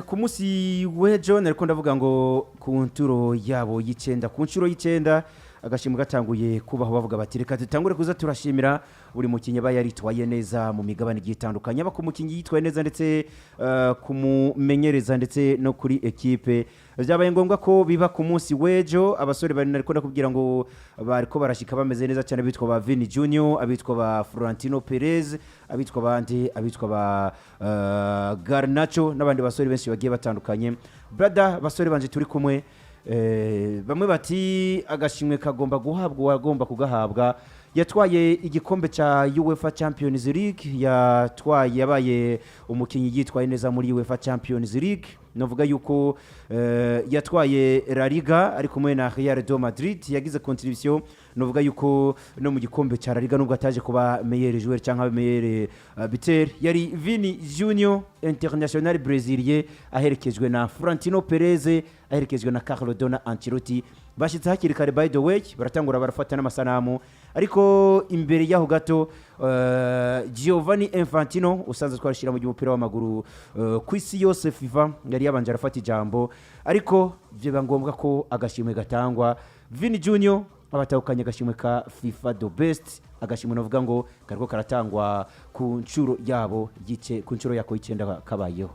Ku munsi w'ejo nariko ndavuga ngo ku nshuro yabo y'icenda, ku nshuro y'icenda, agashimwe gatanguye kubaho, bavuga bati: "Reka dutangure kuza turashimira buri mukinnyi aba yaritwaye neza mu migabane igiye itandukanye, aba ku mukinnyi yitwaye neza ndetse kumumenyereza ndetse no kuri ekipe." Byabaye ngombwa ko biba ku munsi w'ejo. Abasore bari, nariko ndakubwira ngo bariko barashika bameze neza cyane, abitwa ba Vini Junior, abitwa ba Florentino Perez, abitwa bandi, abitwa ba Garnacho n'abandi basore benshi bagiye batandukanye. Brother, basore banje turi kumwe, bamwe bati agashimwe kagomba guhabwa uwagomba kugahabwa. Yatwaye igikombe cya UEFA Champions League, yatwaye, yabaye umukinnyi yitwaye neza muri UEFA Champions League. Navuga yuko yatwaye La Liga ari kumwe na Real de Madrid, yagize contribution, navuga yuko no mu gikombe cya La Liga, nubwo ataje kuba meilleur joueur cyangwa meilleur buteur. Yari Vini Junior, international brésilien, aherekejwe na Florentino Perez, aherekejwe na Carlo Dona Ancelotti. Bashyitse hakiri kare, by the way, baratangura barafata n'amasanamu. Ariko imbere y'aho gato, Giovanni Infantino usanzwe twarashyira mu mupira w'amaguru ku isi yose, FIFA, yari yabanje arafata ijambo, ariko biba ngombwa ko agashimwe gatangwa. Vini Junior abatahukanye agashimwe ka FIFA The Best, agashimwe navuga ngo kariko karatangwa ku nshuro yabo yice, ku nshuro yako y'icenda kabayeho.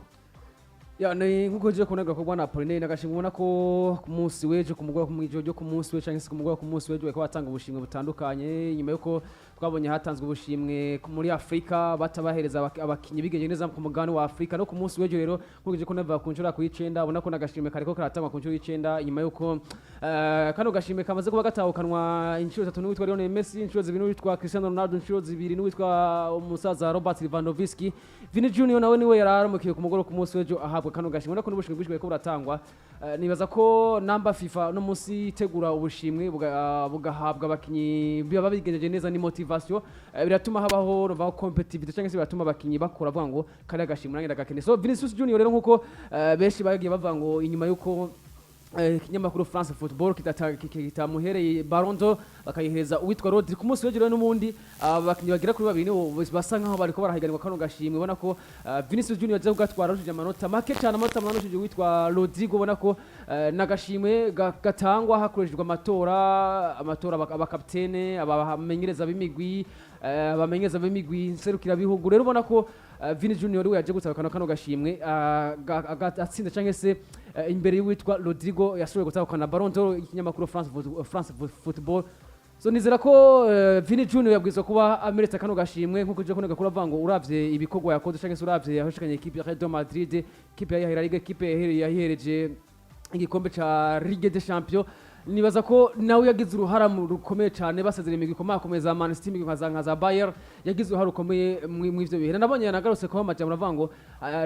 Ya, ni nkuko je kubona gakorwa na Apollinaire, nagashimwe ubona ko ku munsi w'ejo, ku mugoroba, ku ijoro ryo ku munsi w'ejo cyangwa se ku mugoroba ku munsi w'ejo, bariko batanga ubushimwe butandukanye, nyuma yuko twabonye hatanzwe ubushimwe muri Afrika, batabahereza abakinyi bigenje neza ku mugabane wa Afrika. No ku munsi w'ejo rero, nkuko je kubona, ku nshuro ku y'icenda, ubona ko nagashimwe kariko karatangwa ku nshuro y'icenda, inyuma yuko kano gashimwe kamaze kuba gatahukanwa inshuro zitatu n'uwitwa Lionel Messi, inshuro zibiri n'uwitwa Cristiano Ronaldo, inshuro zibiri n'uwitwa umusaza Robert Lewandowski. Vini Junior nawe niwe yaramukiye ku mugoroba ku munsi w'ejo ahabwa kano gashimwe. Ubona ko n'ubushimwe bwinshi buriko buratangwa. Nibaza ko namba FIFA no munsi itegura ubushimwe bugahabwa abakinyi biba bigenjeje neza, ni motivation, biratuma habaho ruvaho competitivity, cyangwa se biratuma abakinyi bakora bavuga ngo kariya gashimwe nanjye ndagakeneye. So Vinicius Junior rero, nkuko benshi bagiye bavuga ngo inyuma yuko ikinyamakuru France Football kitamuhereye Ballon d'Or, bakayihereza uwitwa Rodri, ku munsi w'ejo rero n'ubundi abakinyi bagera kuri babiri nibo basa nkaho bariko barahiganirwa kano gashimwe. Ubona ko Vinicius Junior aje kugatwara arushije amanota make cyane, amanota arushije uwitwa Rodrigo. Ubona ko n'agashimwe gatangwa hakoreshejwe amatora, abakapitene, abamenyereza b'imigwi, abamenyereza b'imigwi nserukirabihugu. Rero ubona ko Vini Junior we yaje gutahukana kano gashimwe, atsinze cyangwa se imbere y'uwitwa Rodrigo yashoboye gutahukana Ballon d'Or ikinyamakuru France Football. So nizera ko Vini Junior yabwirizwa kuba amerita kano gashimwe, nkuko je kunega kuravuga ngo uravye ibikorwa yakoze, cyangwa se uravye yahashikanye equipe ya Real Madrid, equipe ya La Liga, equipe yahihereje igikombe ca Ligue des Champions. Nibaza ko nawe yagize uruhara mu rukomeye cyane basezera imigwi ikomakomeye za Man City, imigwi nka za Bayern. Yagize uruhara rukomeye mw'ivyo bihe. Nabonye yanagarutse kuba amajambo aravuga ngo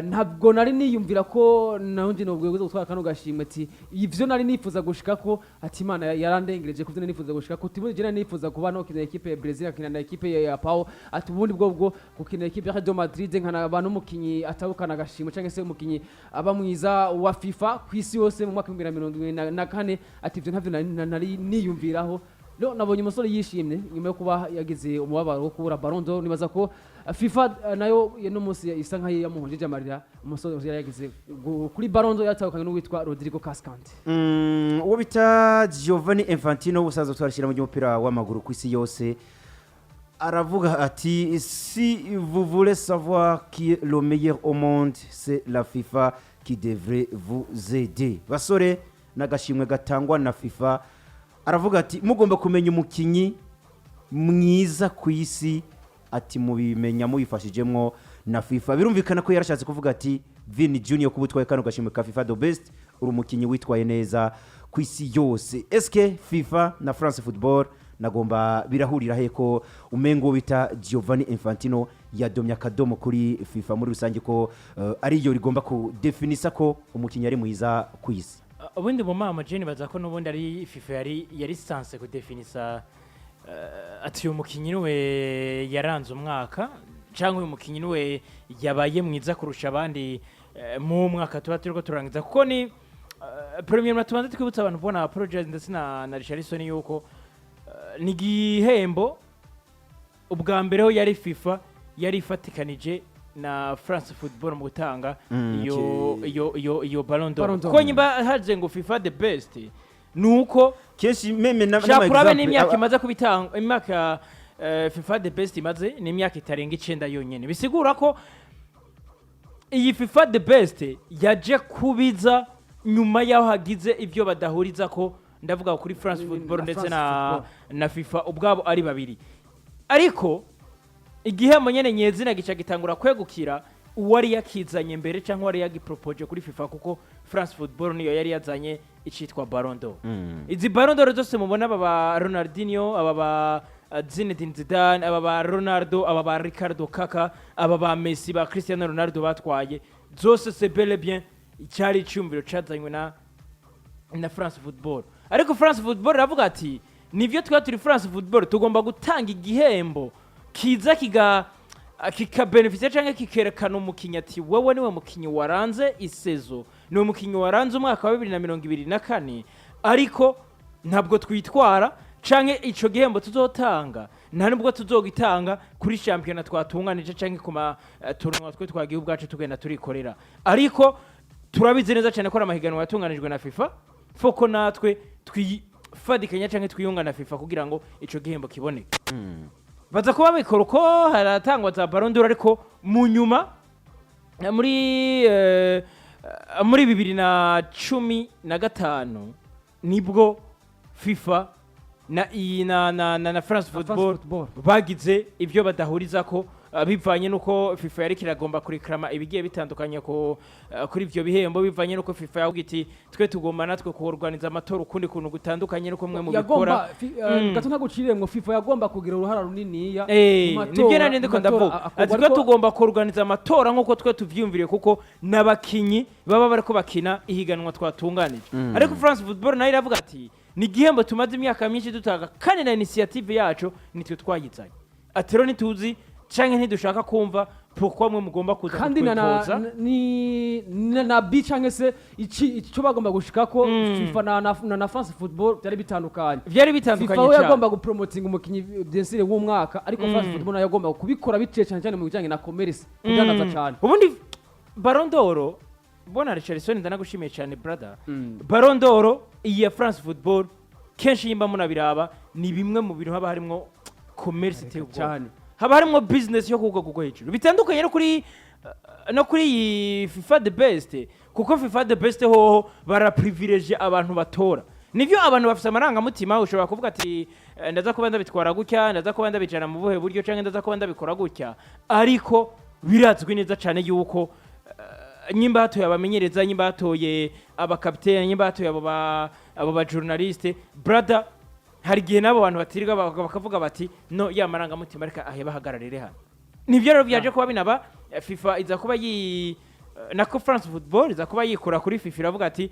ntabwo nari niyumvira ko naho nje nobwo gutwara kano gashimwe, ati ivyo nari nifuza gushika ko, ati Imana yarandengereje kuvyo nari nifuza gushika ko, tibundi je nari nifuza kuba no kina equipe ya Brazil, akina na equipe ya Pau, ati ubundi bwo gukina equipe ya Real Madrid nkana n'umukinyi atahukana agashimwe cyangwa se umukinyi aba mwiza wa FIFA ku isi yose mu mwaka wa 2024, ati ivyo ntavyo nari niyumviraho. Rero nabonye umusore yishimye nyuma yo kuba yagize umubabaro wo kubura Ballon d'Or. Nibaza ko FIFA nayo no munsi isa nkaho yamuhonjeje amarira umusore yari yagize kuri Ballon d'Or yatahukanye n'uwitwa Rodrigo Cascante. Uwo bita Giovanni Infantino, ubusanzwe twarashyira mu by'umupira w'amaguru ku isi yose, aravuga ati: "Si vous voulez savoir qui est le meilleur au monde, c'est la FIFA qui devrait vous aider." Basore, n'agashimwe gatangwa na FIFA. Aravuga ati mugomba kumenya umukinyi mwiza ku isi, ati mubimenya mubifashijemwo na FIFA. Birumvikana ko yarashatse kuvuga ati Vini Junior, kuba utwaye kano gashimwe ka FIFA The Best, uri umukinyi witwaye neza ku isi yose. Eske FIFA na France Football nagomba birahurira he, ko umengo bita Giovanni Infantino yadomye akadomo kuri FIFA muri rusange, ko ariyo rigomba kudefinisa ko umukinyi ari mwiza ku isi? Ubundi mu mama jeni baza ko n'ubundi ari FIFA yari censée kudefinisa, ati uyu mukinyi niwe yaranze umwaka, cyangwa uyu mukinyi niwe yabaye mwiza kurusha abandi mu mwaka tuba turiko turangiza. Kuko ni premièrement tubanze twibutsa abantu kubona Project ndetse na Richarlison yuko ni igihembo ubwa mbere ho yari FIFA yari ifatikanije Na France Football mu gutanga iyo iyo Ballon d'Or. Ballon d'Or. Kuko nyimba haje ngo FIFA the best, nuko kenshi même shaka n'ama urabe example n'imyaka imaze kubitanga, imyaka FIFA the best imaze ni imyaka itarenga 9 yonyene. Bisigura ko iyi FIFA the best yaje kubiza nyuma y'aho hagize ibyo badahuriza ko, ndavuga kuri France Football na ndetse France na Football. na FIFA ubwabo ari babiri. Ariko igihembo nyene nyezina gica gitangura kwegukira uwari yakizanye mbere cyangwa uwari yagipropoje kuri FIFA, kuko France Football niyo yari yazanye icitwa Ballon d'Or. Izi Ballon d'Or zose mubona, aba ba Ronaldinho, aba ba Zinedine Zidane, aba ba Ronaldo, aba ba Ricardo Kaka, aba ba Messi, ba Cristiano Ronaldo batwaye zose, c'est bel et bien cyari icyumviro cyazanywe na France Football. Ariko France Football iravuga ati nivyo, twa turi France Football, tugomba gutanga igihembo kiza kikabenefisia cyangwa kikerekana umukinnyi, ati wowe niwe mukinnyi waranze isezo, niwe mukinnyi waranze umwaka wa 2024. Ariko ntabwo twitwara canke ico gihembo tuzotanga, nta nubwo tuzogitanga kuri shampiyona twatunganije canke ku ma tournoi twe twagiye ubwacu tugenda turikorera. Ariko turabizi neza cyane ko ari amahiganwa yatunganijwe na FIFA, foko natwe twifadikanya canke twiyunga na FIFA kugira ngo ico gihembo kiboneke. Baza kuba babikora uko, haratangwa za Ballon d'Or. Ariko mu nyuma muri 2015 nibwo FIFA na iyi na France Na France Football Football. bagize ibyo badahuriza ko, bivanye nuko FIFA yari kiragomba kurikrama ibigiye bitandukanye ko kuri ivyo bihembo, bivanye nuko FIFA yavuga iti twe tugomba natwe kuorganiza amatora ukundi kuntu gutandukanye nuko mwe mubikora. Yagomba gato ntaguciriye ngo FIFA yagomba kugira uruhara runiniya mu matora, nibyo nari ndiko mu matora ndavuga, akorwa. Ati twe tugomba kuorganiza amatora nk'uko twe tuvyiyumviriye, kuko n'abakinyi baba bariko bakina ihiganwa twatunganije. Ariko France Football nayo iravuga ati ni igihembo tumaze imyaka myinshi dutanga, kandi na initiative yacu nitwe twayizanye. Ati rero ntituzi canke ntidushaka kumva pourquoi mwe mugomba kuza kandi na kutwitoza. Ni na B canke se iki icyo bagomba gushikako, FIFA na France Football byari bitandukanye. Vyari FIFA bitandukanye we cyane. yagomba gupromotinga umukinyi, bien sûr, w'umwaka, ariko France Football nayo yagomba kubikora biciye cyane cyane mu bijyanye na commerce, kudandaza cyane. Ubundi Ballon d'Or, bona Richardson, ndanagushimiye cyane brother, Ballon d'Or iyi ya France Football kenshi yimba munabiraba ni bimwe mu bintu haba harimwo commerce iteye ubwoba. Cyane. Haba harimwo business yo ku rwego rwo hejuru, bitandukanye no kuri iyi FIFA the best, kuko FIFA the best hoho baraprivilege abantu batora. Nivyo, abantu bafite amarangamutima, ushobora kuvuga ati ndaza kuba ndabitwara gutya, ndaza kuba ndabijana mu buhe buryo, cyangwa ndaza kuba ndabikora gutya. Ariko birazwi neza cyane yuko nyimba hatoye abamenyereza, nyimba hatoye abakapitene, nyimba hatoye abo ba journaliste, brother, hari igihe n'abo bantu batirirwa bakavuga bati no ya marangamutima reka ahe bahagararire hano. Nibyo rero byaje kuba binaba. FIFA iza kuba yi nako France Football iza kuba yikura kuri FIFA, iravuga ati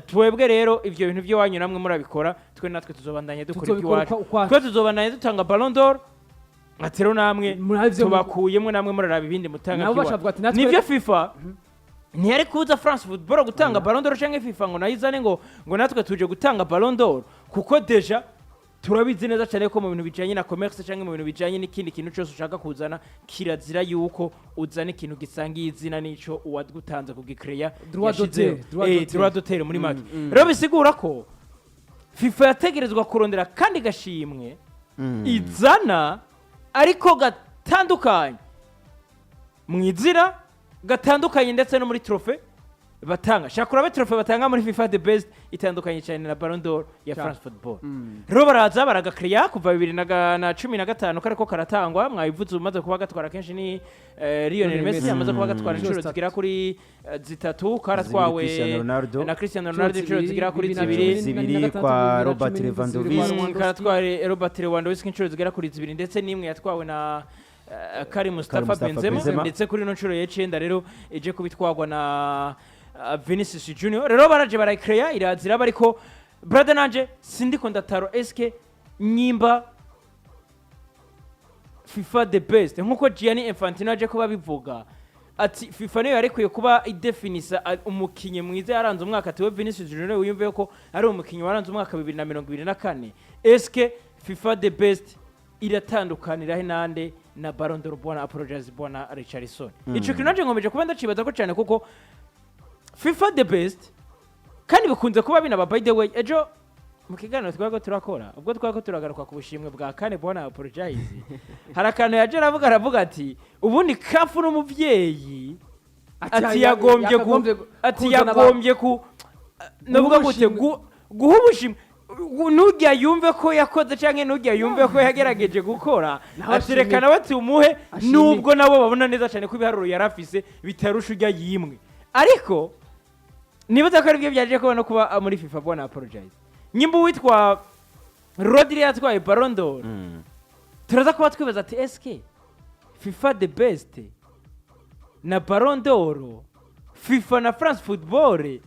twebwe rero ivyo bintu by'iwanyu namwe murabikora, twe natwe tuzobandanya dukora Tuzobikora iby'iwacu. Ukwacu. Twe tuzobandanya dutanga Ballon d'Or, ati rero namwe Murabivyo tubakuyemwo, namwe muraraba ibindi mutanga Nabo by'iwanyu. bashavuga ati natwe Nivyo, FIFA ntiyari kubuza France Football gutanga Ballon d'Or, canke FIFA ngo nayo izane ngo natwe tuje gutanga Ballon d'Or, kuko déjà turabizi neza cyane ko mu bintu bijanye na commerce canke mu bintu bijanye n'ikindi kintu cyose ushaka kuzana, kirazira yuko uzana ikintu gisangiye izina n'ico uwagutanze kugikreya Droit yashizeho. d'auteur, droit d'auteur. Droit d'auteur muri make. Rero bisigura ko FIFA yategerezwa kurondera kandi gashimwe izana, ariko gatandukanye mu izina, gatandukanye ndetse no muri trophée batanga. Shaka urabe trophée batanga muri FIFA the best itandukanye cyane na Ballon d'Or ya Cyane. France Football. Rero baraza baragakiriya kuva 2015 kariko karatangwa. Mwabivuze, umaze kuba gatwara kenshi ni Lionel Lionel Messi, Messi. amaze kuba gatwara inshuro Inshuro zigera kuri zitatu. Karatwawe Cristiano Ronaldo. na Cristiano Ronaldo inshuro zigera kuri 2, zibiri. Zibiri kwa Robert Lewandowski. Karatwaye Robert Lewandowski inshuro zigera kuri zibiri, ndetse n'imwe yatwawe na Karim Mustafa Mustafa Benzema. Benzema. Ndetse kuri ino nshuro y'icenda rero ije kubitwagwa na Vinicius Junior. Rero baraje barayikreya, irazira. Ariko brother, nanje sindiko ndataro eske nyimba FIFA the best, nkuko Gianni Infantino aje kuba bivuga ati FIFA niyo yarekuye kuba idefinisa umukinyi mwiza yaranze umwaka, ati we Vinicius Junior wiyumve ko ari umukinyi waranze umwaka 2024, eske FIFA the best iratandukanira he nande na Ballon d'Or, bwana Apologize, bwana Richardson. Ico kintu nanje nkomeje kuba ndacibaza ko cyane, kuko FIFA The Best kandi bikunze kuba binaba. By the way, ejo mu kiganiro twariko turakora, ubwo twariko turagaruka ku bushimwe bwa kane, bwana Apologize, hari akantu yaje aravuga ati ubundi CAF n'umuvyeyi, ati yagombye ku ati kuzana yagombye ku novuga gute, ubushimwe. Guha ubushimwe nujya yumve ko yakoze canke nujya yumve ko yagerageje gukora. Nawe ati reka ashimire. nawe tumuhe, Ashimire. nubwo nabo babona neza cyane ko ibiharuro yarafise bitarusha ujya yimwe. Ariko nibaza ko aribyo byaje kuba no kuba muri FIFA, bwana Apologize, nyimba uwitwa Rodri yatwaye Ballon d'Or, turaza kuba twibaza ati eske FIFA The Best na Ballon d'Or, FIFA na France Football,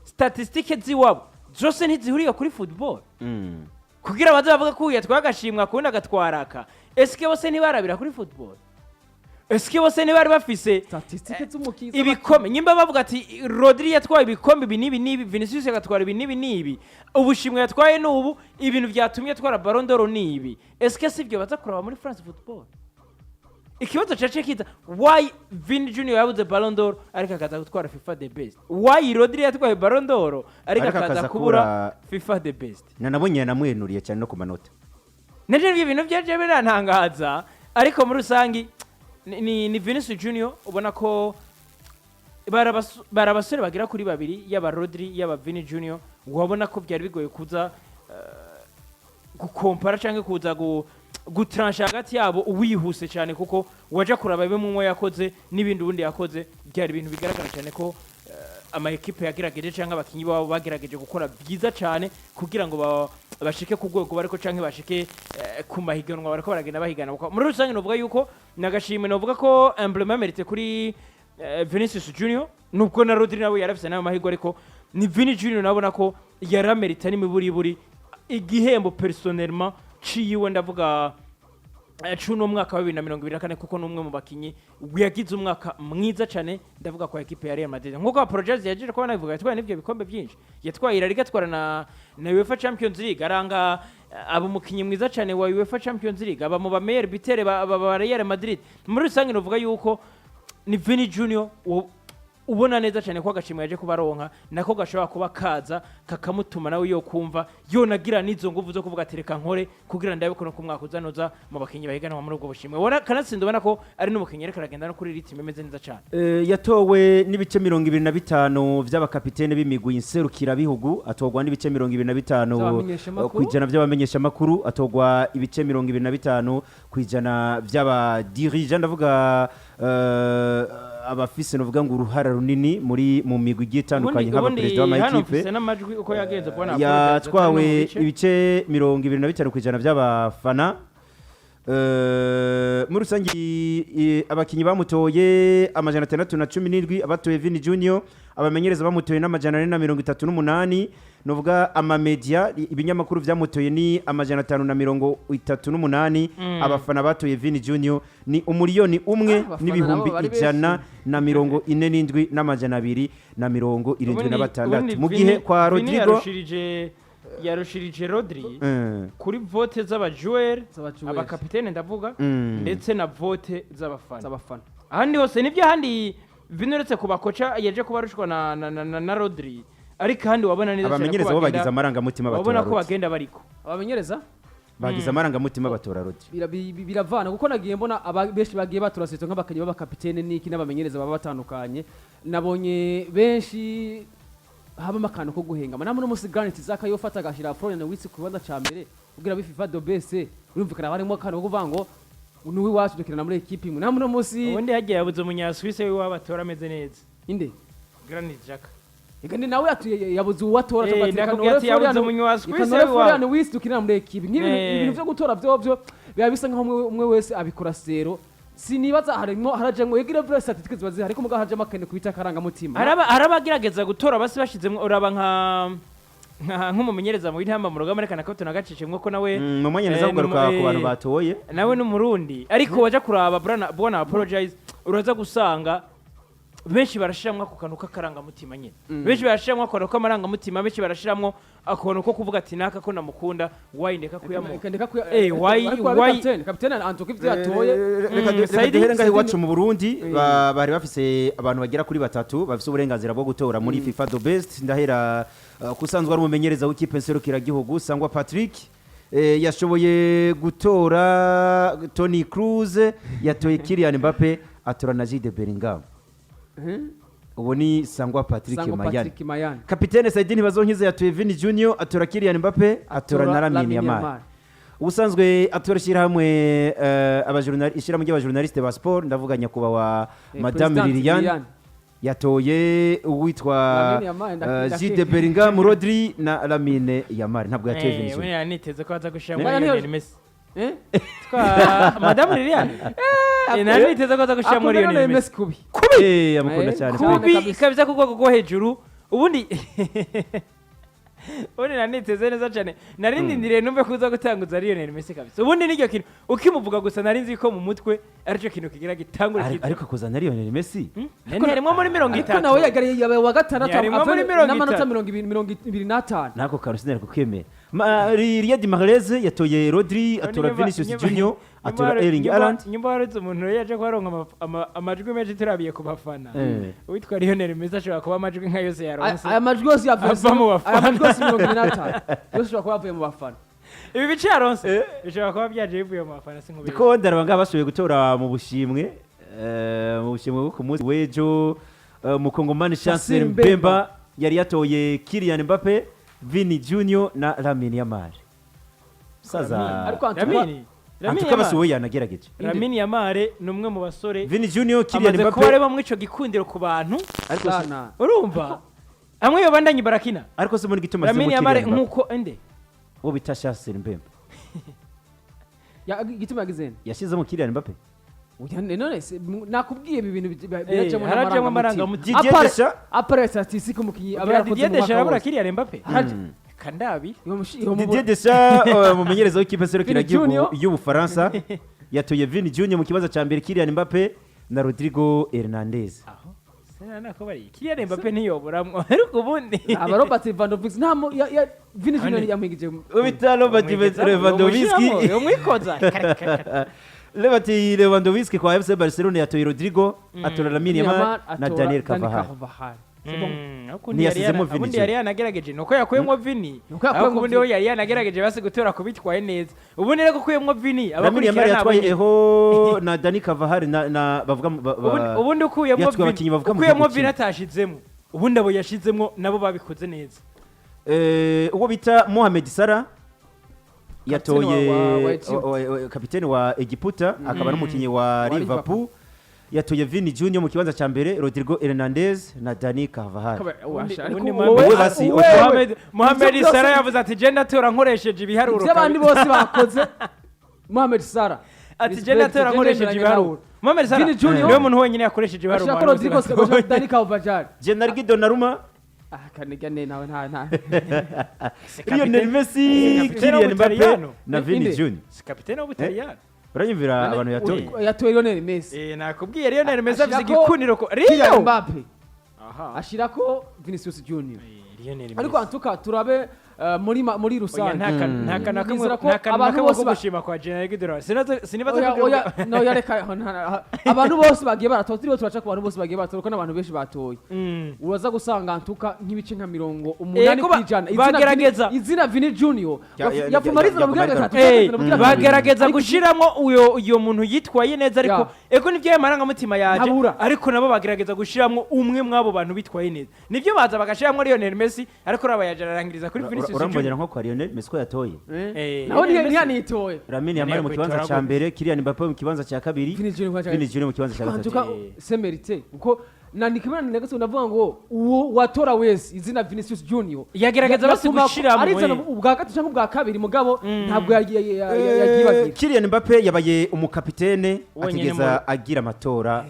statistique z'iwabo zose ntizihuriye kuri football, kugira baze bavuga ko uyu yatwaye agashimwa akundi agatwaraka? Eske bose ntibarabira kuri football? Eske bose ntibari bafise Statistique z'umukiza ibikombe? Nyimba bavuga ati Rodri yatwaye ibikombe ibi n'ibi n'ibi, Vinicius agatwara ibi n'ibi n'ibi, ubushimwe yatwaye n'ubu, ibintu byatumye atwara Ballon d'Or n'ibi, eske si ibyo baza kuraba muri France Football? Ikibazo cace kiza: why Vini Junior yabuze Ballon d'Or ariko akaza gutwara FIFA The Best? Why Rodri yatwaye Ballon d'Or ariko ariko akaza akaza kubura kubura FIFA The Best? Nanabonye yanamwenuriye cyane no ku manota. Navyo ibyo bintu byaje birantangaza, ariko muri rusangi ni Vinicius Junior ubona ko bari abasore bagera kuri babiri, yaba Rodri yaba Vini Junior, wabona ko byari bigoye kuza gukompara cyangwa kuza gutransha hagati yabo wihuse cyane, kuko waja kuraba bimwe umwe yakoze n'ibindi ubundi yakoze, byari ibintu bigaragara cyane ko ama ekipe yagerageje cyangwa abakinyi babo bagerageje gukora byiza cyane kugira ngo bashike ku rwego bariko canke bashike ku mahiganwa bariko baragenda bahigana. Kuko muri rusange novuga yuko nagashimwe, novuga ko emblème mérité kuri Vinicius Junior, nubwo na Rodri nawe yarafise nayo mahirwe, ariko ni Vini Junior nabona ko yaramerita n'imiburiburi igihembo personnellement ciyiwe, ndavuga cuno mwaka wa 2024, kuko ni umwe mu bakinyi yagize umwaka mwiza cyane, ndavuga kwa ekipe ya Real Madrid. Nkuko Project yaje kuba nabivuga, yatwaye n'ivyo bikombe byinshi, yatwaye La Liga, atwara na UEFA Champions League, aranga aba umukinyi mwiza cyane wa UEFA Champions League, aba mu ba meilleur buteur ba Real Madrid. Muri rusange novuga yuko ni Vini Junior ubona neza cyane ko agashimwe yaje kuba aronka nako gashobora kuba kaza kakamutuma nawe yo kumva yonagira n'izo nguvu zo kuvuga ati reka nkore kugira ndabe ko no ku mwaka uzanoza mu bakinyi bahiganwa muri ubwo bushimwe. Ubona kanatsinda, ubona ko ari n'umukinyi ariko aragenda no kuri rythme imeze neza cyane. Yatowe n'ibice 25 vy'abakapitene b'imigwi nserukirabihugu, atorwa n'ibice 25 vy'abamenyeshamakuru. Kw'ijana vy'abamenyeshamakuru, atorwa ibice 25% vy'abadirija, ndavuga abafise novuga ngo uruhara runini muri mu migwi igiye itandukanye, nk'abaperezida hano b'amakipe. mfise n'amajwi uko yagenze, bwana. Yatwawe ibice 25% by'abafana. Muri rusange abakinyi bamutoye 617 abatoye Vini Junior, abamenyereza bamutoye n'438, nuvuga amamedia, ibinyamakuru vyamutoye ni 538. Abafana batoye Vini Junior ni 1 000 000 Ah, abafana n'ibihumbi nabo bari 147 276, mu gihe kwa Rodrigo Yarushirije Rodri kuri vote z'abajoueur, z'abajoueur. Abakapitene ndavuga, ndetse na vote z'abafana. Z'abafana. Ahandi hose nibyo, ahandi Vini uretse ku bakoca yaje kuba arushwa na Rodri, ariko ahandi wabona neza cyane ko abamenyereza bo bagize amarangamutima wabona batora ko Rodri. bagenda bariko Abamenyereza Bagize amarangamutima batora Rodri. Biravana kuko nagiye mbona benshi bagiye batora sito nk'abakinnyi b'abakapitene n'iki n'abamenyereza baba batandukanye, nabonye benshi habamo akantu ko guhengama. Namwe uno munsi Granit Xhaka yofata agashyira Florian Wirtz ku kibanza ca mbere kugira abe FIFA The Best, urumvikana harimo akantu ko kuvuga ngo ni uw'iwacu dukinana muri ekipi imwe. Namwe uno munsi Ubundi hagiye yabuze umunyasuwise wiwe batora ameze neza. Inde? Granit Xhaka. Ega ni nawe yabuze uwatora. Ndakubwiye ati yabuze umunyasuwise wiwabo. Florian Wirtz dukinana muri ekipi nk'ibintu ibintu vyo gutora vyovyo biba bisa nkaho umwe wese abikora sero. Sinibaza harimo harajamwo egira vura statistiques ziba zihari, ariko mugabo harajamwo akantu kubita akarangamutima. Hari abagerageza gutora basi bashizemwo, uraba nk'umumenyereza mu intamba mu rugamba, reka nako tunagacishemwo ko nawe Mu mwanya neza kugaruka ku bantu batoye. Nawe n'umurundi, ariko waja kuraba bwana Apologize, uraza gusanga Benshi barashiramwo ako kantu k'akarangamutima nyine, benshi barashiramwo akantu k'amarangamutima, benshi barashiramwo akantu ko kuvuga ati naka ko namukunda, why ndeka kuyamuha? Ndeka kuya. Eh, Kapitene, kapitene antuka ivyo yatoye. Reka Saidi- duhere ngaho Saidi- iwacu mu Burundi. Bari bafise abantu bagera kuri batatu bafise uburenganzira bwo gutora muri FIFA The Best. Ndahera kusanzwe ari umumenyereza w'ikipe nserukiragihugu, Sangwa Patrick. Yashoboye gutora Toni Kroos, yatoye Kylian Mbappe, atora na Jude Bellingham. Uwo ni Sangwa Patrick Sangwa Mayani. Patrick Mayani. Kapitene Saidi Ntibazonkiza yatoye Vini Junior, atora Kylian Mbappe, atora na Lamine Yamal. Ubusanzwe atora ishyirahamwe ishyirahamwe ry'abajournaliste ba sport, ndavuga nyakubahwa Madame President Liliane, Liliane. yatoye uwitwa Lamine Yamal, Jude Bellingham, Rodri na Lamine Yamal. Ntabwo yatoye Vinicius. We niteze ko aza gushiramo Oya, Lionel Messi. Eh? Twa Madame Liliane, nari niteze ko aza gushiramo Akunda Lionel Lionel Messi. Messi kubi. Amukunda cyane pe. Kubi. Kubi Kabisa. kabisa, ku rwego rwo hejuru. Ubundi naniteze neza cyane, nari ndindiriye numve ko uza gutanguza Lionel Messi kabisa. Ubundi nicyo kintu ukimuvuga gusa nari nzi ko mu mutwe aricyo kintu kigira gitangure. Ariko kuzana Lionel Messi Nari harimwo muri mirongo Ariko itatu. nawe yagariye, yabaye wa gatandatu Yarimwo muri avuye 30. n'amanota 25. Nako kantu sinari kukwemera. Riyad Mahrez yatoye Rodri, atora Vinicius Junior, atora Erling Haaland. Nyuma waretse umuntu rero yaje kuharonka amajwi menshi turabiye ku bafana, uwitwa Lionel Messi ashobora kuba amajwi nka yose yaronse Aya majwi yose yavuye ava mu bafana. Aya majwi yose 25 yose ashobora kuba yavuye mu bafana. Ibi bice yaronse bishobora kuba byaje bivuye mu bafana, sinkubeshye. Ndiko ndaraba ngaha bashoboye gutora mu bushimwe, mu bushimwe bwo ku munsi w'ejo, mukongomani Chancel Chancel Mbemba Mbemba yari yatoye Kylian Mbappe, Vini Junior na Lamine Yamal. Saza Ariko Antoine- Lamine Lamine antuka basi Yamal we yanagerageje. Lamine Yamal ni umwe mu basore Vini Junior, Kylian amaze kuba Mbappe. areba muri ico gikundiro ku bantu. Ariko Sana. Urumva amwe yobandanye barakina. Ariko se muri gituma Lamine Yamal Kylian Mbappe nkuko ende wo bita Chancel Mbemba Igituma yagize nde? yashizemo Kylian Mbappe. Oya, none se, nakubwiye ibi bintu birajamwo harajamwo n'amarangamutima. amarangamutima. Didier Deschamps. À part statistique umukinyi aba yarakoze Didier mu Deschamps mwaka arabura wose. Kylian Mbappe. Haraje- Kandabi. Didier Deschamps, umumenyereza w'ikipe serukiragihugu Junior. y'Ubufaransa, yatoye Vini Junior mu kibanza cya mbere, Kylian Mbappe na Rodrigo Hernandez. Aho sinana ko bari Kylian Mbappe ntiyoburamwo, ariko ubundi Aba Robert Lewandowski nta Vini Junior Ane. yamwigije. Ubita Robert Lewandowski. Umwikoza. Robert Lewandowski kwa FC Barcelona yatoye Rodrigo, atora Lamine Yamal na Daniel Carvajal. Carvajal. C'est bon. Ntiyasizemo Vini Ubundi Junior. yari yanagerageje nuko yakuyemo Vini. Nuko yakuyemo Ariko ubundi we Vini. yari yanagerageje basi gutora kubitwaye neza. Ubundi rero gukuyemo Vini Lamine abakurikira Yamal nabo yatwaye nyine. eho na Dani Carvajal na bavuga Ubundi ukuyemo yatwaye Vini, abakinyi bavuga mu ukuyemo gihugu Vini kimwe. atashizemo, ubundi abo yashizemo nabo babikoze neza. Uwo bita Mohamed Salah yatoye wa Egypt. Kapiteni wa Egiputa akaba n'umukinnyi wa Wa Liverpool yatoye Vini Junior mu kibanza cya mbere, Rodrigo Hernandez na Dani Carvajal. Ariko Ubundi wowe- Wowe basi, wewe- Mohamed Ivyo byose- Salah yavuze ati je ndatora nkoresheje ibiharuro. Ibyo abandi bose bakoze, Mohamed Salah Ati je ndatora nkoresheje ibiharuro. Mohamed Salah Vini Junior. niwe muntu wenyine yakoresheje ibiharuro. Ashaka ko mu bantu Rodrigo bose batoye. Dani Carvajal. Gianluigi Donnarumma. Ah, kanega ne nawe nta Si Lionel Messi, kapitene Kylian Mbappe w'Ubutaliyano. na Vini Inde. Junior. Si kapitene w'Ubutaliyano. Uranyumvira abantu yatoye. Yatoye Lionel Messi. Nakubwiye Lionel Messi afise Ashirako igikundiro ko Kylian Rio. Mbappe, Aha. ashirako Vinicius Junior. Lionel Ariko Messi. antuka turabe muri Oya, rusange. nta kantu nta kantu na kamwe Nizera ko nta kantu na abantu kamwe bose ko gushima kwa General Guidera. Sinibaza Oya, ko oya, no, ya reka abantu bose bagiye baratora, turiho turaca ku bantu bose bagiye baratora, kuko n'abantu benshi batoye. Uraza gusanga antuka nk'ibice nka 80 Ego, kw'ijana bagerageza. Izina Vini Junior yafuma rizina bugira gatatu, bugira kabiri. Bagerageza Ariko gushiramo uyo muntu yitwaye neza, ariko ego nibyo amarangamutima yaje, Ntabura. ariko nabo bagerageza gushiramo umwe mw'abo bantu bitwaye neza, nibyo baza bagashiramo Lionel Messi, ariko raba yaje ararangiriza kuri Vinicius Urambonera Junior. nko kwa Lionel Messi ko yatoye Naho Lionel Messi. ntiyanitoye. Lamine Yamal mu kibanza Kwitora cya gute? mbere, Kylian Mbappe mu kibanza cya kabiri, Vini Junior mu kibanza cya Vini Junior mu kibanza cya gatatu. Antuka c'est mérité, kuko nandika imana na ndavuga ngo uwo watora wese izina Vinicius Junior Yagerageza basi yatuma gushiramo, arizana ubwa gatatu cyangwa ubwa kabiri, mugabo ntabwo yagiye bagira. Kylian Mbappe yabaye umukapitene Wenyine atigeza agira amatora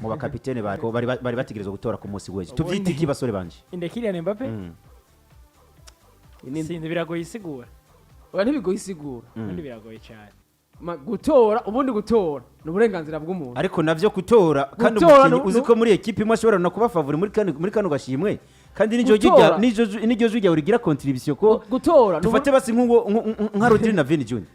mu bakapitene bari bategerezwa gutora ku munsi w'ejo. Tuvyite iki basore banje? Inde, Kylian Mbappe? Sinzi, biragoye isigura. Oya, ntibigoye isigura. Ubundi biragoye cyane. Gutora ubundi, gutora ni uburenganzira bw'umuntu. Ariko navyo gutora kandi Gutora umukinnyi uzi ko muri ekipe imwe ashobora no kuba favori muri kano gashimwe, kandi n'iryo jwi Gutora. n'iryo jwi ryawe rigira contribution ko Gutora ni dufate basi nk'uwo nka Rodri na Vini Junior.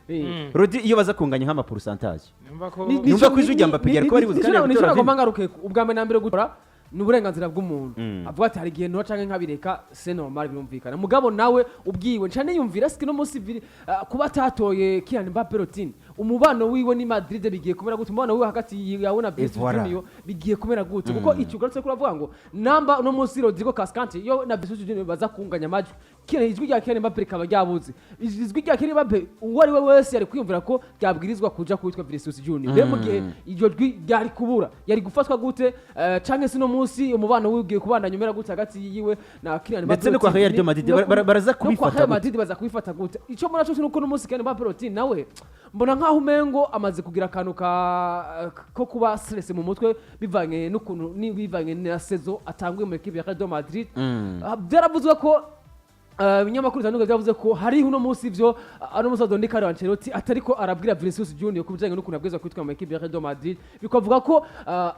Rodri iyo baza kunganya nk'ama pourcentage, Numva ko Numva ko ijwi rya Mbappe ryari kuba ribuze kandi nico gutora nagomba Vini. ngaruke. Ubwa mbere na mbere, gutora ni uburenganzira bw'umuntu. Avuga ati hari igihe ntora canke nkabireka, c'est normal, birumvikana. Mugabo nawe ubwiwe nca niyumvira siki no munsi kuba atatoye Kylian Mbappé Lottin, umubano wiwe ni Madrid bigiye kumera gute? Umubano wiwe hagati yawe na Vinicius Voilà. Junior bigiye kumera gute? Kuko icyo ugarutse ko uravuga ngo namba uno munsi Rodrigo Cascante yo na Vinicius Junior baza kunganya amajwi, Kylian, ijwi rya Kylian Mbappé rikaba ryabuze, ijwi rya Kylian Mbappé uwo ari we wese yari kwiyumvira ko ryabwirizwa kuja kuwitwa Vinicius Junior. Rero mu gihe iryo jwi ryari kubura, yari gufatwa gute? Canke se uno munsi umubano wiwe ugiye kubandanya umera gute hagati yiwe na Kylian Mbappé Ndetse no kwa Lottin? Real de Madrid, baraza No kwa kubifata Real gute? Madrid baza kubifata gute? Icyo mbona cyose nuko n'umunsi Kylian Mbappé Lottin nawe mbona nkaho umengo amaze kugira akantu ka ko kuba stress mu mutwe, bivanye n'ukuntu bivanye na saison atanguye mu equipe ya Real de Madrid. Byaravuzwe ko ibinyamakuru bitandukanye byavuze ko hariho uno munsi ivyo ano munsi Don Carlo Ancelotti atariko arabwira Vinicius Junior ku bijanye n'ukuntu abwirizwa kwitwara mu equipe ya Real Madrid, bikavuga ko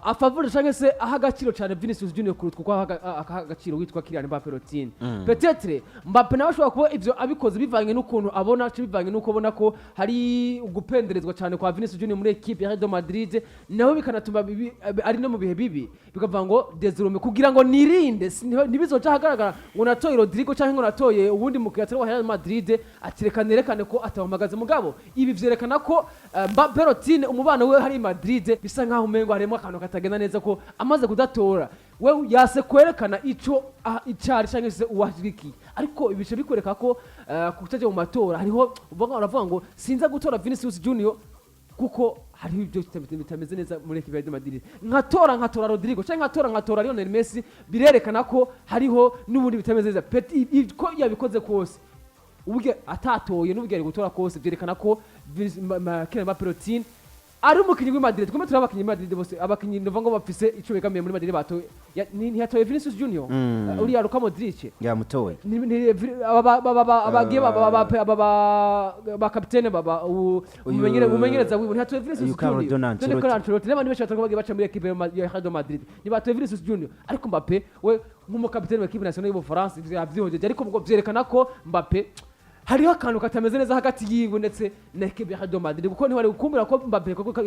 afavore canke se aha agaciro cyane Vinicius Junior kuruta uko aha agaciro witwa Kylian Mbappé Lottin. Peut-être Mbappé nawe ashobora kuba ivyo abikoze bivanye n'ukuntu abona, canke bivanye n'uko abona ko hari ugupenderezwa cyane kwa Vinicius Junior muri equipe ya Real Madrid, nawe bikanatuma ari no mu bihe bibi, bikavuga ngo désormais kugira ngo nirinde ntibizoca ahagaragara ngo natoye Rodrigo canke ngo natoye uwundi mukiriya atari wa Real Madrid, atireka nerekane ko atawamagaze. Mugabo ibi vyerekana ko Mbappé Lottin umubano we hari Madrid bisa nkaho umengo harimo akantu katagenda neza, ko amaze kudatora we yase kwerekana ico icari canke se uwashigikiye. Ariko ibice bikwereka ko kutaja mu matora hariho uravuga ngo sinza gutora Vinicius Junior kuko hariho ibyo bitameze neza muri equipe ya Real Madrid, nkatora Rodrigo cyangwa nkatora Lionel Messi, birerekana ko hariho n'ubundi bitameze neza. Ko yabikoze kose, ubwe atatoye n'ubwe ari gutora kose, byerekana ko Kylian Mbappé Lottin ari umukinnyi w'i Madrid. Twumve turi abakinnyi b'i Madrid bose, abakinnyi ndumva ngo bafise ico begamiye muri Madrid batoye. Ntiyatoye Vinicius Junior? Uriya Luka Modric Yamutoye. Abagiye ba kapitene baba umumenyereza wiwe ntiyatoye Vinicius uyu Carlo Junior? Don Ancelotti. Carlo Ancelotti n'abandi benshi batari bagiye baca muri equipe ya Real Madrid ntibatoye Vinicius Junior. Ariko Mbappé we nk'umukapitene wa equipe nationale y'Ubufaransa ivyo yavyihojeje, ariko ngo vyerekana ko Mbappé hariho akantu katameze neza hagati yiwe ndetse na equipe ya Real Madrid, kuko ntiwari gukumbura ko Mbappé koko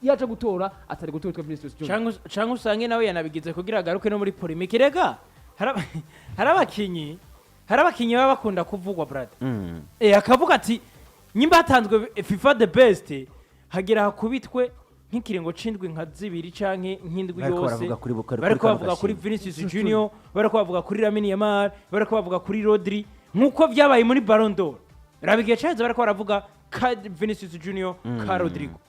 yaje gutora atari gutora Vinicius Junior. Canke usange nawe yanabigize kugira agaruke no muri polémique. Rega hari abakinyi baba bakunda kuvugwa, brother. Akavuga ati nyimba hatanzwe FIFA the best, hagira hakubitwe nk'ikiringo c'indwi nka zibiri canke nk'indwi Bariko yose baravuga kuri bariko kano bavuga kuri gashimwe. Vinicius Junior, bariko bavuga kuri Lamine Yamal, bariko bavuga kuri Rodri, nkuko vyabaye muri Ballon d'Or. Raba igihe caheze bariko baravuga ka Vinicius Junior, ka Rodrigo,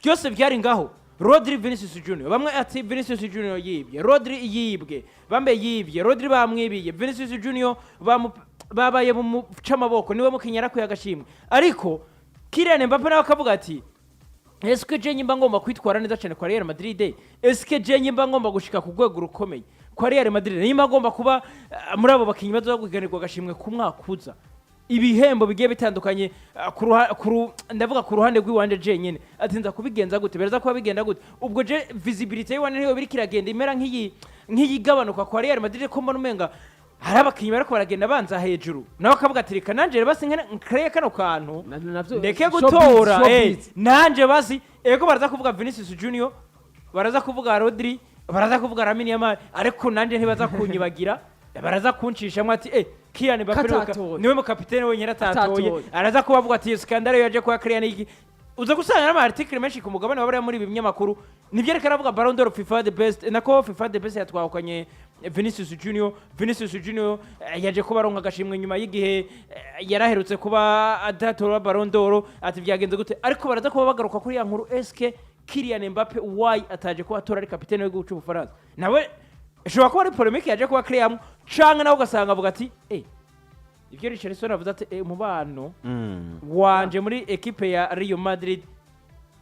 byose byari ngaho, Rodri, Vinicius Junior. Bamwe ati Vinicius Junior yibye, Rodri yibwe, bambe yibye Rodri, bamwibiye Vinicius Junior, babaye mu amaboko, niwe mukinnyi yarakwiye agashimwe. Ariko Kylian Mbappe nawe akavuga ati eske je nyimba ngomba kwitwara neza cyane kwa Real Madrid, eske je nyimba ngomba gushika ku rwego rukomeye kwa Real Madrid, nyimba ngomba kuba muri abo bakinnyi bazoza guhiganirwa agashimwe ku mwaka uza, ibihembo bigiye bitandukanye, ndavuga ku ruhande rw'iwanje jenyine, ati nza kubigenza gute, beraza kuba bigenda gute? Ubwo je visibility y'iwanje niyo biriko iragenda imera nk'iyigabanuka kwa Real Madrid, ko mbona umenga hari abakinnyi bariko baragenda banza hejuru. Nawe akavuga ati reka nanje basi nkreye kano kantu Navyo ndeke showbiz, gutora showbiz. Nanje basi ego baraza kuvuga Vinicius Junior, baraza kuvuga Rodri, baraza kuvuga Lamine Yamal, ariko nanje ntibaza kunyibagira, baraza kuncishamwe ati Kylian Mbappe Katatoye. niwe mu kapitene wenyine atatoye. Atatoye. Araza kuba avuga ati scandale yaje kwa Kylian iki. Uza gusanga n'ama article menshi ku mugabane wabariya muri ibi binyamakuru nibyo ariko aravuga Ballon d'Or, FIFA the best, nako FIFA the best yatwahukanye Vinicius Junior. Vinicius Junior yaje kuba aronka agashimwe nyuma y'igihe yaraherutse kuba adatora Ballon d'Or, ati byagenze gute? Ariko baraza kuba bagaruka kuri ya nkuru, eske Kylian Mbappe why ataje kuba atora ari kapitene w'igihugu cy'Ubufaransa? Nawe ishobora kuba ari polémique yaje kuba créamo, canke nawe ugasanga avuga ati ibyo Richarlison avuze ati umubano wanje muri ekipe ya Real Madrid,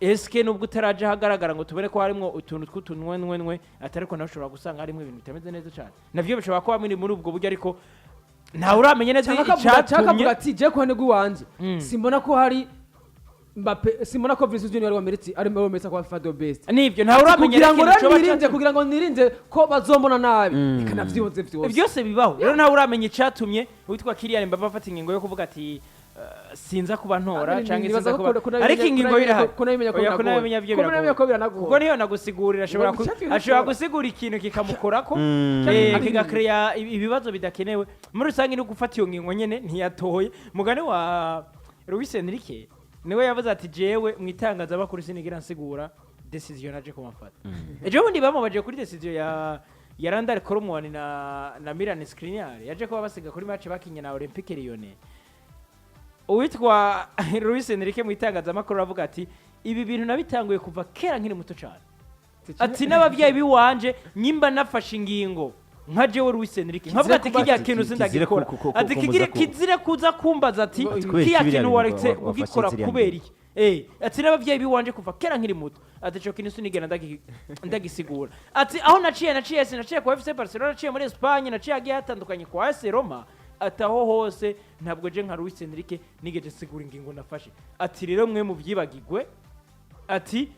eske nubwo utaraje ahagaragara ngo tubone ko harimo utuntu tw'utunwenwenwe, atari ko nawe ushobora gusanga harimo ibintu bitameze neza cyane, navyo bishobora kuba biri muri ubwo buryo, ariko ntawe uramenya neza cyangwa akavuga icatumye ati je ku ruhande rw'iwanje simbona ko hari Mbappe, simbona ko Vinicius Junior ari wa mérite kuba FIFA the best. Nibyo, ntawe uramenya Kugira ngo ikintu rero coba nirinde, kugira ngo nirinde ko bazombona nabi, reka navyihoze vyose. Byose bibaho. Rero ntawe uramenya icatumye uwitwa Kylian Mbappe afata ingingo yo kuvuga ati "Sinza kuba ntora" canke Nibaza "Sinza ko kuba", ariko ingingo irahari. kunabimenya ko Oya, biragoye. kunabimenya byo Kunabimenya ko biragoye, biranagoye. kuko niyo nagusigurira ashobora Ngo icyatumye ashobora ntora. gusigura ikintu kikamukorako, kigakereya ibibazo bidakenewe. Muri rusange no gufata iyo ngingo nyene ntiyatoye. Mugani wa Luis Enrique, niwe yavuze ati: "Jewe mu itangazamakuru sinigira nsigura décision naje kumafata." Ejo bundi bamubaje kuri décision ya Randal Kolo Muani na Milan Skriniar, yaje kuba basiga kuri match bakinye na Olympique Lyonnais. Uwitwa Luis Enrique mu itangazamakuru aravuga ati: "Ibi bintu nabitanguye kuva kera nkiri muto cyane", ati: "N'ababyeyi biwanje, nyimba nafashe ingingo nka jewe Luis Enrique nkavuga ati kirya kintu Kizire sindagikora", ati kumbuza "Kizire kuza kumbaza ati Kubera iki kiriya biriya kintu bintu waretse wafashe ugikora ziriya kubera ngingo? iki?" Ati: "N'ababyeyi biwanje kuva kera nkiri muto", ati: "Ico kintu sinigera ndagisigura", ati: "Aho naciye sinaciye kwa FC Barcelona, naciye muri Espagne, naciye agiye hatandukanye kwa AS Roma", ati: "Aho hose ntabwo je nka Luis Enrique nigeze nsigura ingingo nafashe", ati: "Rero mwe muvyibagigwe", ati: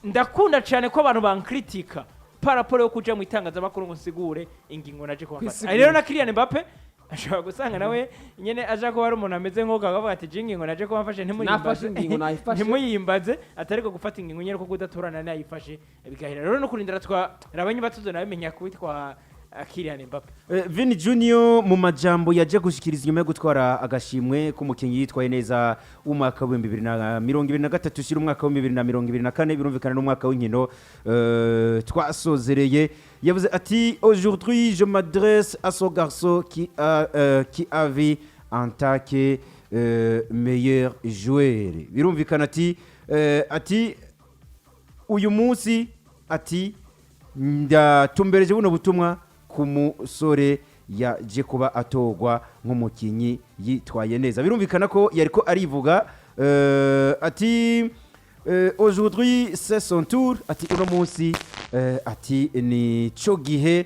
"Ndakunda cyane ko abantu bankritika par rapport yo kuja mu itangazamakuru ngo nsigure ingingo naje kubafata." Kwisigura. Rero na Kylian Mbappe ashobora gusanga nawe nyene aja kuba ari umuntu ameze nk'uko akavuga ati: "Je ingingo naje kuba mfashe Nafashe ingingo, nayifashe. ntimuyimbaze", atari ko gufata ingingo nyene ko kudatorana nayifashe bigahera. Rero no kurindira twa rabanye batuzo nabimenya kwitwa Kylian Mbappe. Vini Junior mu majambo yaje gushikiriza inyuma yo gutwara agashimwe k'umukinnyi yitwaye neza w'umwaka w'2023 ushyira umwaka w'2024, birumvikana n'umwaka w'inkino twasozereye, yavuze ati: "Aujourd'hui, je m'adresse à ce garçon qui avait en tant que meilleur joueur." Birumvikana ati uyu munsi, ati ndatumbereje buno butumwa ku musore yaje kuba atorwa nk'umukinnyi yitwaye neza. Birumvikana ko yariko arivuga, ati "Aujourd'hui, c'est son tour", ati uno munsi, ati ni cyo gihe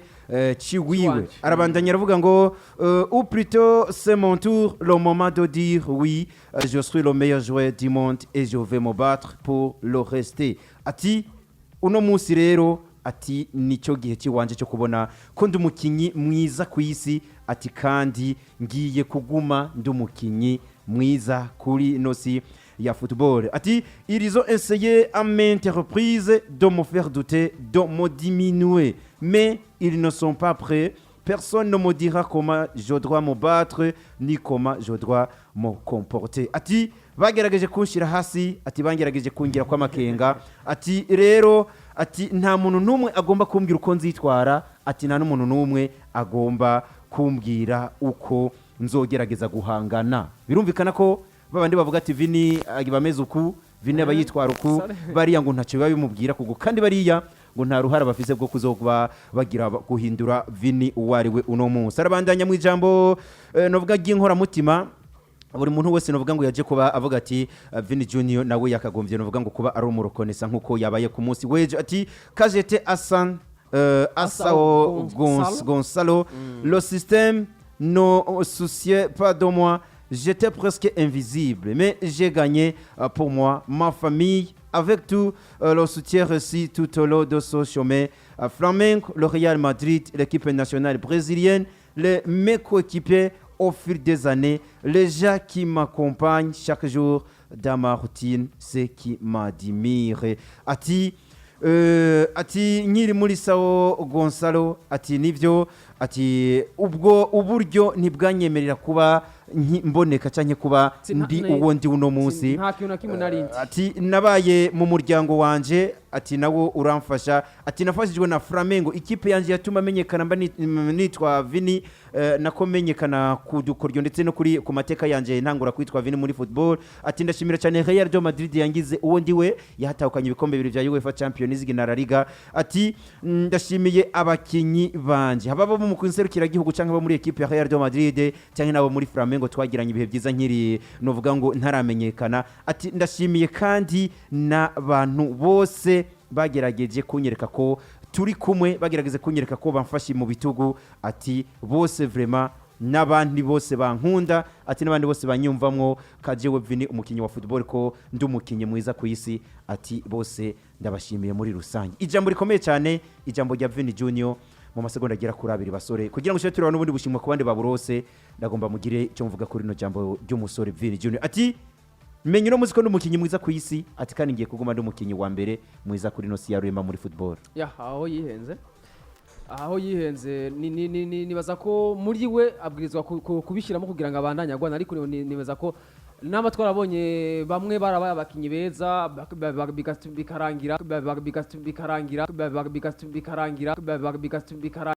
ciwiwe. Ciwanje. Arabandanya aravuga ngo "Ou plutôt c'est mon tour, le moment de dire oui, je suis le meilleur joueur du monde et je vais me battre pour le rester." Ati uno munsi rero, ati nicyo gihe cy'iwanje cyo kubona ko ndi umukinnyi mwiza ku isi, ati kandi ngiye kuguma ndi umukinnyi mwiza kuri ino si ya football. Ati: "Ils ont essayé à maintes reprises de me faire douter, de me diminuer, mais ils ne sont pas prêts. Personne ne me dira comment je dois me battre ni comment je dois me comporter." Ati bagerageje kunshyira hasi, ati bagerageje kungira kw'amakenga, ati rero, ati nta muntu n'umwe agomba kumbwira uko nzitwara, ati nta n'umuntu n'umwe agomba kumbwira uko nzogerageza guhangana. Birumvikana ko babandi bavuga ati Vini bameze uku, Vini aba yitwara uku, bariya ngo ntacyo biba bimubwira kuko kandi bariya ngo nta ruhara bafise bwo kuzoba bagira guhindura Vini uwo ari we uno munsi. Arabandanya mu ijambo novuga ry'inkoramutima. Buri muntu wese novuga ngo yaje kuba avuga ati Vini Junior nawe yakagombye novuga ngo kuba ari umurokonesa nkuko yabaye ku munsi w'ejo. Ati: "Kajete Asan Asao Gonzalo. Gonzalo, le système ne souciait pas de moi. J'étais presque invisible, mais j'ai gagné pour moi, ma famille, avec tout le soutien reçu tout au long de ce chemin. Flamengo, le Real Madrid, l'équipe nationale brésilienne, mes coéquipiers au fil des années, les gens qui m'accompagnent chaque jour dans ma routine, ceux qui m'admirent." Ati nkiri muri Sao Gonzalo, ati nivyo, ati ubwo uburyo ntibwanyemerera kuba mboneka cyangwa kuba ndi uwo ndi uno munsi. Nta kintu na kimwe nari nzi. Ati nabaye mu muryango wanje, ati nawo uramfasha, ati nafashijwe na Flamengo, ikipe yanjye yatuma menyekana mba nitwa Vini, nako menyekana ku dukoryo ndetse no kuri ku mateka yanjye ntangura kwitwa Vini muri football. Ati ndashimira cyane Real de Madrid yangize uwo ndiwe, yahatahukanye ibikombe bibiri bya UEFA Champions League na La Liga. Ati ndashimiye abakinyi banje, haba abo mu gihugu cyangwa abo muri ekipe ya Real de Madrid cyangwa nabo muri Flamengo twagiranye ibihe byiza nkiri novuga ngo ntaramenyekana. Ati ndashimiye kandi n'abantu bose bagerageje kunyereka ko turi kumwe, bagerageze kunyereka ko bamfashe mu bitugu. Ati bose vraiment N'abandi bose bankunda, ati n'abandi bose banyumvamwo ka jewe Vini, umukinnyi wa football, ko ndi umukinnyi mwiza ku isi, ati bose ndabashimiye muri rusange. Ijambo rikomeye cyane, ijambo rya Vini Junior mu masegonda agera kuri 2. Basore, kugira ngo ushobore tureba n'ubundi bushimwa ku bandi baburose, ndagomba mugire icyo mvuga kuri rino jambo ry'umusore Vini Junior, ati menya uno munsi ko ndi umukinnyi mwiza ku isi, ati kandi ngiye kuguma ndi umukinnyi wa mbere mwiza kuri ino si ya rurema muri football. Ya, aho yihenze nibaza ko muri we abwirizwa kubishyiramo kugira ngo abandanye agwana, ariko nibaza ko naba twarabonye bamwe barabaye abakinnyi beza bikarangira bikarangira bikarangira bikarangira.